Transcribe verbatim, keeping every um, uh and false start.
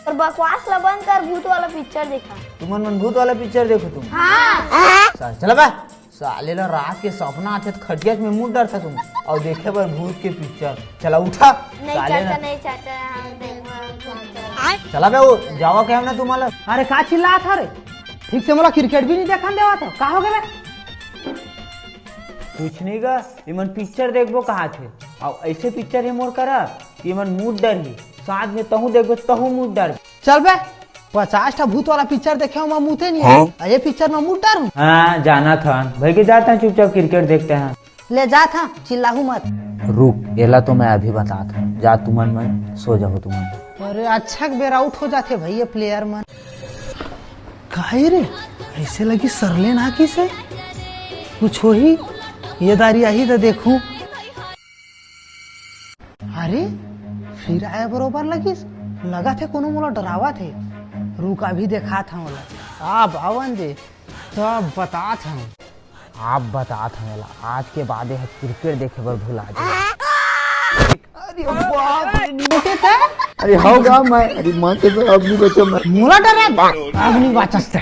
अउ बकवास ला बंद कर, भूत वाला पिक्चर देखा। तुमन मन भूत वाला पिक्चर देखो तुम। हाँ। सा-, चला बे। साले ला रात के सपना आथे त खटिया में मुड़ डरथा तुम। अउ देखे बर भूत के पिक्चर। चला उठा। नहीं साले चाचा, ला। नहीं चाचा, हम देखबो। चला बे, वो जावा कहे ना तुम्हारा। अरे का चिल्लात हरे? ठीक से मोला क्रिकेट भी नहीं देखन देवत हो। का हो गए बे? कुछ नहीं गा, इमन पिक्चर देखबो कहा थे। अउ ऐसे पिक्चर हे मोर करा कि इमन मुड़ डरही। साथ में तहूँ देखबे, तहूँ मुड़ डर। चल बे, पचास ठा भूत वाला पिक्चर देखे हूँ, मैं मुते नहीं हाँ? आ ये पिक्चर में मुड़ डर हूँ। हाँ, जाना था। भाई के जाता है, चुपचाप क्रिकेट देखते हैं। ले जात हँव, चिल्लाहू मत। रुक, एला तो मैं अभी बतात हँव। जा तुमन मन, सो जाओ तुमन। अरे अच्छा के बेर आउट हो जाथे भैया प्लेयर मन। काहे रे, ऐसे लगी सरले ना किसे? कुछ होही, ये दारी आही त देखूं। अरे, फिर आए बरोबर लगिस। लगथे कोनो मोला डरावथे। रुक, अभी देखात हँव ओला। अब आवन दे, तब बतात हँव। अब बतात हँव एला, आज के बाद ये क्रिकेट देखे बर भुला जाए। अरे बाप रे, मोटे ते? अरे हव गा मैं, अरे माँ के तो अब नहीं बचा मैं। मोला डरा, अब नहीं बाचस ते।